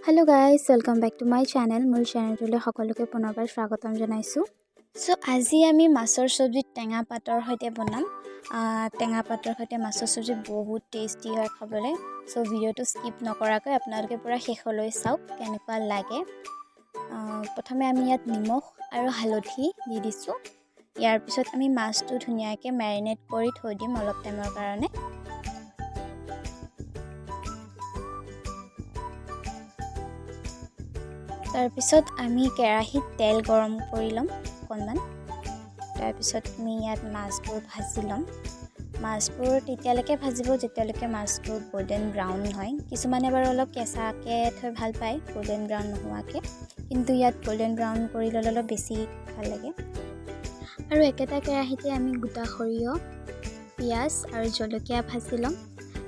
Hello guys, welcome back to my channel. মোৰ চেনেলটোলৈ সকলোকে পুনৰবাৰ স্বাগতম জনাইছোঁ। চ' আজি আমি মাছৰ চব্জি টেঙা পাতৰ সৈতে বনাম। টেঙা পাতৰ সৈতে মাছৰ চব্জি বহুত টেষ্টি হয় খাবলৈ। চ' ভিডিঅ'টো স্কিপ নকৰাকৈ আপোনালোকে পূৰা শেষলৈ চাওক কেনেকুৱা লাগে। প্ৰথমে আমি ইয়াত নিমখ আৰু হালধি দি দিছোঁ। ইয়াৰ পিছত আমি মাছটো ধুনীয়াকৈ মেৰিনেট কৰি থৈ দিম অলপ টাইমৰ কাৰণে। তাৰপিছত আমি কেৰাহীত তেল গৰম কৰি ল'ম অকণমান। তাৰপিছত আমি ইয়াত মাছবোৰ ভাজি ল'ম। মাছবোৰ তেতিয়ালৈকে ভাজিব যেতিয়ালৈকে মাছবোৰ গল্ডেন ব্ৰাউন হয়। কিছুমানে বাৰু অলপ কেঁচাকৈ থৈ ভাল পায়, গল্ডেন ব্ৰাউন নোহোৱাকৈ, কিন্তু ইয়াত গল্ডেন ব্ৰাউন কৰি ল'লে অলপ বেছি ভাল লাগে। আৰু একেটা কেৰাহীতে আমি গোটা সৰিয়হ, পিঁয়াজ আৰু জলকীয়া ভাজি ল'ম।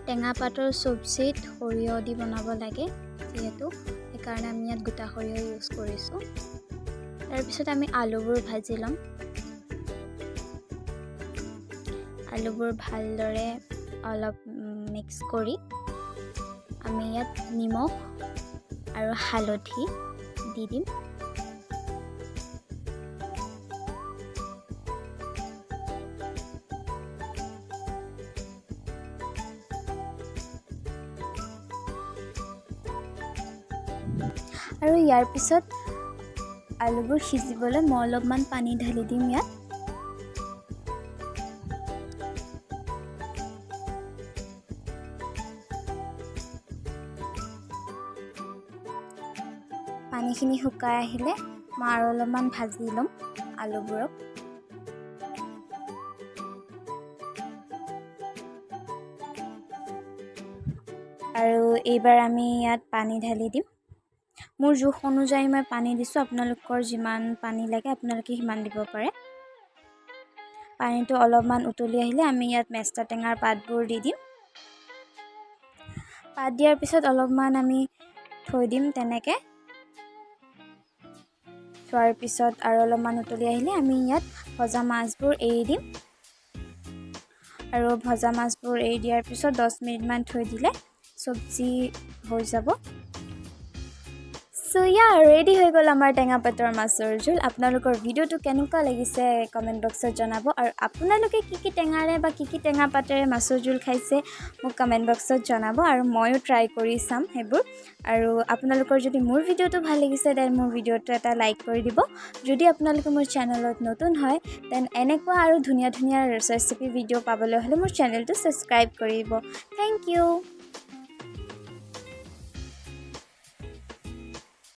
টেঙা পাতৰ চব্জিত সৰিয়হ দি বনাব লাগে যিহেতু, সেইকাৰণে আমি ইয়াত গোটা সৰিয়হ ইউজ কৰিছোঁ। তাৰপিছত আমি আলুবোৰ ভাজি ল'ম। আলুবোৰ ভালদৰে অলপ মিক্স কৰি আমি ইয়াত নিমখ আৰু হালধি দি দিম। আৰু ইয়াৰ পিছত আলুবোৰ সিজিবলৈ মই অলপমান পানী ঢালি দিম ইয়াত। পানীখিনি শুকাই আহিলে মই আৰু অলপমান ভাজি ল'ম আলুবোৰক। আৰু এইবাৰ আমি ইয়াত পানী ঢালি দিম। মোৰ জোখ অনুযায়ী মই পানী দিছোঁ, আপোনালোকৰ যিমান পানী লাগে আপোনালোকে সিমান দিব পাৰে। পানীটো অলপমান উতলি আহিলে আমি ইয়াত মেষ্টা টেঙাৰ পাতবোৰ দি দিম। পাত দিয়াৰ পিছত অলপমান আমি থৈ দিম তেনেকৈ। থোৱাৰ পিছত আৰু অলপমান উতলি আহিলে আমি ইয়াত ভজা মাছবোৰ এৰি দিম। আৰু ভজা মাছবোৰ এৰি দিয়াৰ পিছত 10 মিনিটমান থৈ দিলে চব্জি হৈ যাব। চ' ইয়া, ৰেডি হৈ গ'ল আমাৰ টেঙা পাতৰ মাছৰ জোল। আপোনালোকৰ ভিডিঅ'টো কেনেকুৱা লাগিছে কমেণ্ট বক্সত জনাব। আৰু আপোনালোকে কি কি টেঙাৰে বা কি কি টেঙা পাতেৰে মাছৰ জোল খাইছে মোক কমেণ্ট বক্সত জনাব, আৰু ময়ো ট্ৰাই কৰি চাম সেইবোৰ। আৰু আপোনালোকৰ যদি মোৰ ভিডিঅ'টো ভাল লাগিছে then মোৰ ভিডিঅ'টো এটা লাইক কৰি দিব। যদি আপোনালোকে মোৰ চেনেলত নতুন হয় then এনেকুৱা আৰু ধুনীয়া ধুনীয়া ৰেচিপি ভিডিঅ' পাবলৈ হ'লে মোৰ চেনেলটো ছাবস্ক্ৰাইব কৰিব। Thank you.